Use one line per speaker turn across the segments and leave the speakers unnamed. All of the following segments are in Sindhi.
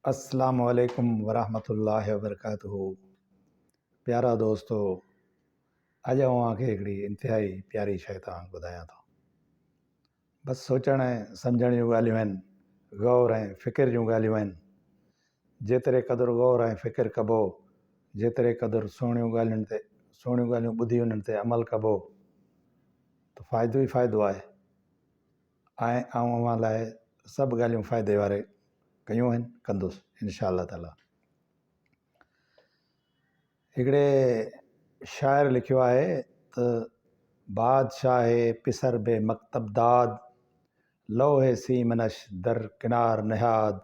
اسلام عليڪم ورحمة الله وبرڪاته پيارا دوستو اڄ آئون اوهان کي هڪڙي انتهائي پياري شيء توهان کي ٻڌايان ٿو بس سوچڻ ۽ سمجهڻ جون ڳالهيون آهن غور ۽ فڪر جون ڳالهيون آهن جيتري قدر غور ۽ فڪر ڪبو جيتري قدر سهڻيون ڳالهين تي سهڻيون ڳالهيون ٻڌي انهن تي عمل ڪبو ته فائدو ئي فائدو آهي ۽ آئون اوهان لاء سڀ ڳالهيون فائدي واري ڪيون آهن ڪندس انشاء الله تعالي هڪڙي شاعر لکيو آهي ته بادشاهه پسر بي مڪتب داد لوح سيمنش در ڪنار نهاد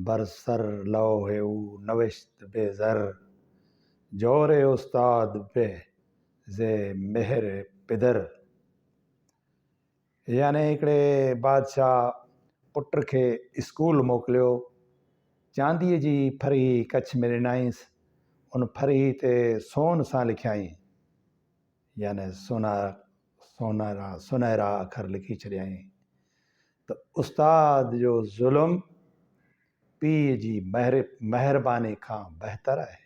بر سر لوح او نوشت بي زر جور استاد به ز مهر پدر يعني هڪڙي بادشاهه پٽ کي اسڪول موڪليو، چانديء جي ڦرهي ڪڇ ۾ ڏنائينس، ان ڦرهي تي سون سان لکيائين، يعني سونهرا سنهرا اکر لکي ڇڏيائين ته استاد جو ظلم پيء جي مهرباني کان بهتر آهي.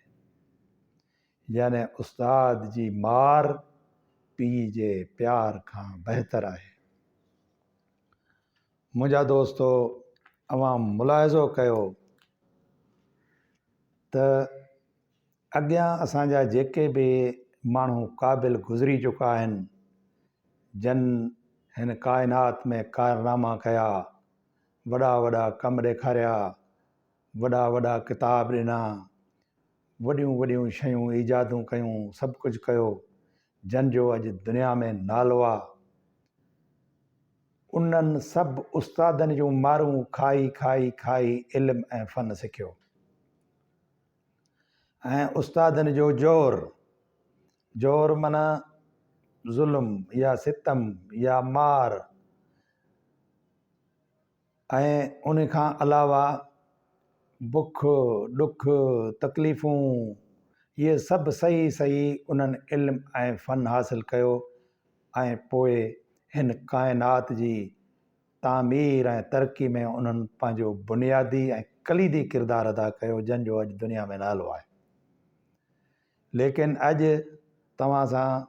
يعني استاد جي مار پيء جي پيار کان بهتر آهي. منهنجا دوستو اوهان ملاحظو ڪيو ته اڳيان اسان جا جيڪي به ماڻهو قابل گذري چڪا آهن جن هن ڪائنات ۾ ڪارناما ڪيا، وڏا وڏا ڪم ڏيکاريا، وڏا وڏا ڪتاب ڏنا، وڏيون وڏيون شيون ايجادون ڪيون، سڀ ڪجهه ڪيو، جن جو اڄ دنيا ۾ نالو آ، انهن سڀ استادن جون مارون کائي کائي کائي علم ۽ فن سکيو ۽ استادن جو جور، جور معنيٰ ظلم يا ستم يا مار، ۽ ان کان علاوه بک، ڏک، تڪليفون اهي سڀ سهي سهي انهن علم ۽ فن حاصل ڪيو ۽ پوء هن ڪائنات جي تعمير ۽ ترقي ۾ انهن پنهنجو بنيادي ۽ ڪليدي ڪردار ادا ڪيو جن جو اڄ دنيا ۾ نالو آهي. ليڪن اڄ توهان سان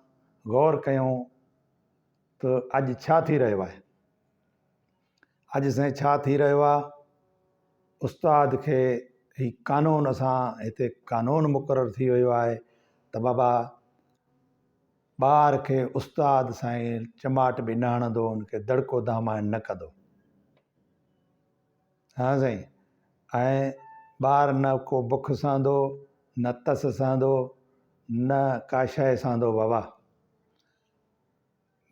غور ڪيون ته اڄ ڇا ٿي رهيو آهي؟ اڄ سائين ڇا ٿي رهيو آ استاد کي هي قانون اسان هتي قانون مقرر ٿي ويو آهي ته بابا ٻار کي استاد سائين چماٽ به نه هڻندو ان کي دڙڪو دهمان نه ڪندو ها سائين ۽ ٻار نه ڪو بک سهندو نه تس سهندو نه ڪا شيء سهندو بابا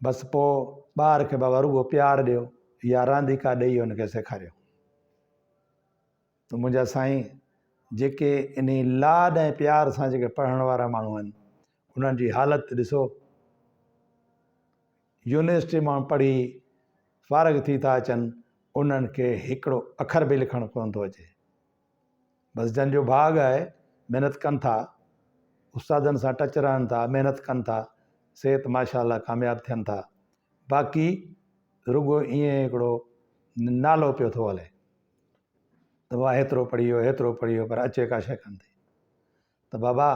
بس پوء ٻار کي بابا رڳو پيار ڏيو يا رانديڪا ڏئي ان کي سيکاريو ته منهنجا سائين جيڪي انهي لاڏ ۽ پيار سان جيڪي پڙهڻ وارا ماڻهو آهن انهن جي حالت ڏسو يونيورسٽي مان پڙهي فارغ ٿي ٿا اچن انهن کي هڪڙو اکر به لکڻ ڪونه ٿو اچي بس جن جو ڀاڳ آهي محنت ڪن ٿا استادن سان ٽچ رهن ٿا محنت ڪن ٿا صحت ماشاء الله ڪامياب ٿين ٿا باقي رڳو ائين هڪڙو نالو پيو ٿو هلي ته بابا هيترو پڙهي ويو هيترو پڙهي ويو پر اچي ڪا شيء ڪانه ٿي ته بابا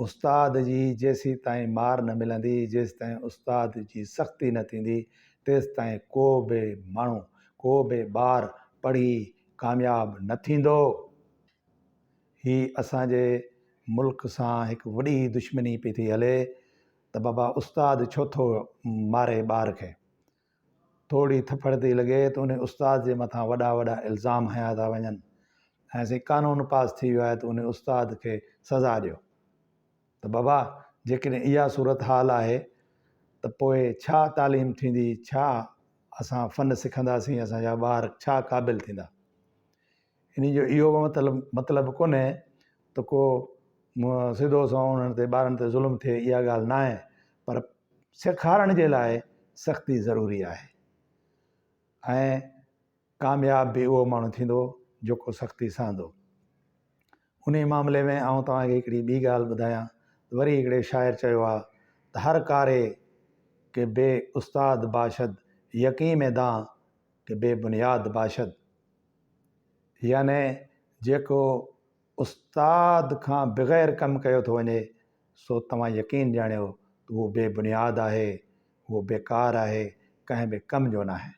استاد جي جيسيتائين مار نه ملندي، جيستائين استاد جي سختي نه ٿيندي، تيستائين ڪو به ماڻهو، ڪو به ٻار پڙهي ڪامياب نه ٿيندو. هي اسان جي ملڪ سان هڪ وڏي دشمني پئي ٿي هلي ته بابا استاد ڇو ٿو ماري ٻار کي. ٿوري ٿڦڙ ٿي لڳي ته ان استاد جي مٿان وڏا وڏا الزام هنيا ٿا وڃن ۽ سائين قانون پاس ٿي ويو آهي ته ان استاد کي سزا ڏيو ته بابا جيڪڏهن اها صورت حال آهي ته پوء ڇا تعليم ٿيندي ڇا اسان فن سکنداسين اسان جا ٻار ڇا قابل ٿيندا ان جو اهو به مطلب مطلب ڪونهي ته ڪو سڌو سنئون انهن تي ٻارن تي ظلم ٿئي اها ڳالهه ناهي پر سيکارڻ جي لاء سختي ضروري آهي ۽ ڪامياب به اهو ماڻهو ٿيندو جيڪو سختي سهندو. انهي معاملي ۾ آئون توهان کي هڪڙي ٻي ڳالهه ٻڌايان ته وري هڪڙي شاعر چيو آهي ته هر ڪاري ڪي بي استاد باشد يقين ۾ دان ڪي بي بنياد باشد يعني. جيڪو استاد کان بغير ڪم ڪيو ٿو وڃي، سو توهان يقين ڄاڻيو ته اهو بي بنياد آهي، اهو بيڪار آهي، ڪنهن به ڪم جو ناهي.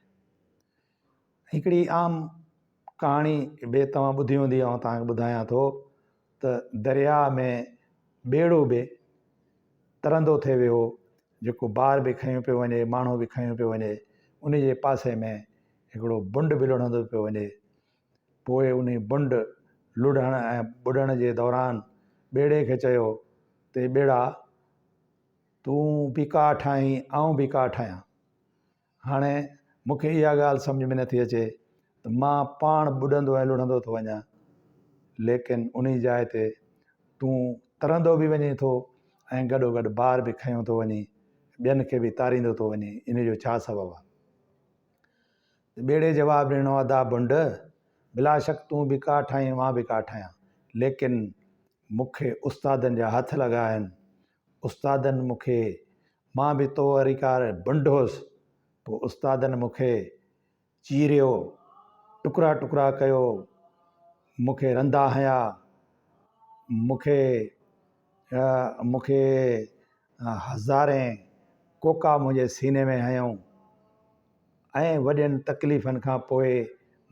هڪڙي عام ڪهاڻي به توهان ٻڌي هوندي، آئون توهان کي ٻڌايان ٿو ته درياء ۾ ٻيڙو به ترندو ٿي ويو، جيڪو بار به کنيو پيو وڃي، ماڻهو به کنيو پيو وڃي، ان جي پاسي ۾ هڪڙو بنڊ به لڙهندو پيو وڃي. پوء انهي بنڊ لڙهڻ ۽ ٻڏڻ جي دوران ٻيڙي کي چيو ته ٻيڙا! تون به ڪاٺ آهين، آئون به ڪاٺ آهيان. هاڻي مون کي اها ڳالهه سمجهه ۾ نٿي اچي ته مان پاڻ ٻڏندو ۽ لڙهندو ٿو وڃان، ليڪن انهي جاء تي تون ترندو به وڃين ٿو ۽ گڏوگڏ بار به کنيو ٿو وڃين، ٻين کي به تاريندو ٿو وڃين، انهي جو ڇا سبب آهي؟ ته ٻيڙي جواب ڏنو، ادا بنڊ! بلاشڪ تون به ڪاٺ آهين، مان به ڪاٺ آهيان، ليڪن مون کي استادن جا هٿ لڳا آهن، استادن مون کي، مان به تو واري ڪار بنڊ هوس، پوء استادن مون کي چيريو، ٽڪرا ٽڪرا ڪيو، مون کي رندا هنيا، مون کي مون کي هزارين ڪوڪا منهنجي سيني ۾ هنيائون ۽ وڏين تڪليفن کان پوء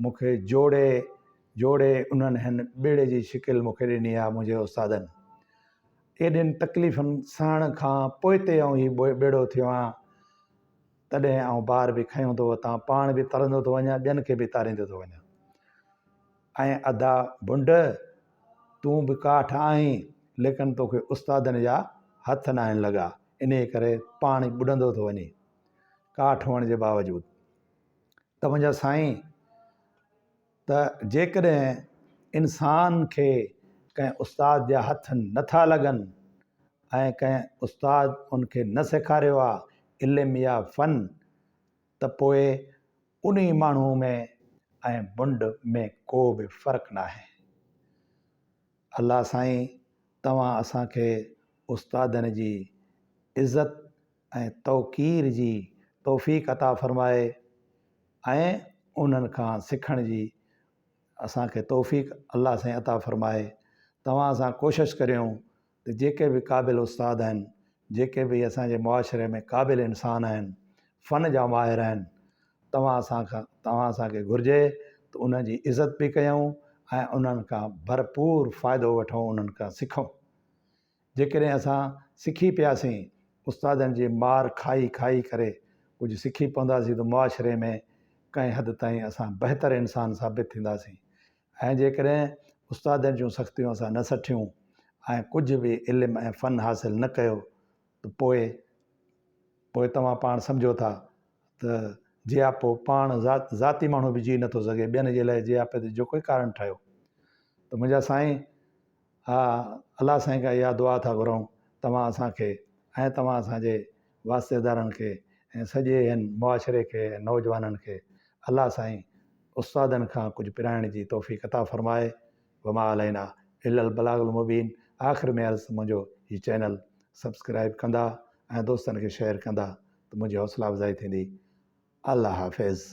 مون کي جوڙي جوڙي انهن هن ٻيڙي جي شڪل مون کي ڏني آهي منهنجي استادن. ايڏين تڪليفن سهڻ کان پوئتي آئون هي ٻيڙو ٿيو آهيان، تڏهن آئون بار به کنيو ٿو وتان، پاڻ به ترندو ٿو وڃان، ٻين کي به تاريندو ٿو وڃان. ۽ ادا ڀنڊ! تون به ڪاٺ آهين، ليڪن توکي استادن جا هٿ ناهن لڳا، انهيء ڪري پاڻ ئي ٻڏندو ٿو وڃين، ڪاٺ هئڻ جي باوجود. ته منهنجا سائين! ته جيڪڏهن انسان کي ڪنهن استاد جا هٿ نه ٿا لڳن ۽ ڪنهن استاد ان کي نه سيکاريو آ علم يا فن ته پوء انهي ماڻهو ۾ ۽ بنڊ ۾ ڪو به فرق ناهي. الله سائين توهان اسان کي استادن جي عزت ۽ توقير جي توفيق عطا فرمائي ۽ انهن کان سکڻ جي اسان کي توفيق الله سائين عطا فرمائي. توهان اسان ڪوشش ڪريون ته جيڪي به قابل استاد آهن، جيڪي به اسان جي معاشري ۾ قابل انسان آهن، فن جا ماهر آهن، توهان اسان کان توهان اسان کي گهرجي ته انهن جي عزت به ڪيون ۽ انهن کان ڀرپور فائدو وٺون انهن کان سکون. جيڪڏهن اسان سکي پياسين، استادن جي مار کائي کائي ڪري ڪجهه سکي پونداسين ته معاشري ۾ ڪنهن حد تائين اسان بهتر انسان ثابت ٿينداسين ۽ جيڪڏهن استادن جون سختيون اسان نه سٺيون ۽ ڪجهه به علم ۽ فن حاصل نه ڪيو ته پوء پوء توهان پاڻ سمجهو ٿا ته جياپو پاڻ ذاتي ماڻهو به جي نٿو سگهي ٻين جي لاء جياپي جو ڪوئي ڪارڻ ٺهيو ته منهنجا سائين ها الله سائين کان اها دعا ٿا گهرون توهان اسان کي ۽ توهان اسان جي واسطيدارن کي ۽ سڄي هن معاشري کي ۽ نوجوانن کي الله سائين استادن کان ڪجهه پرائڻ جي توفيق عطا فرمائي وما علينا الا البلاغ المبين آخر ۾ عرض منهنجو هي چينل سبسڪرائب ڪندا ۽ دوستن کي شيئر ڪندا ته منهنجي حوصلا افزائي ٿيندي الله حافظ.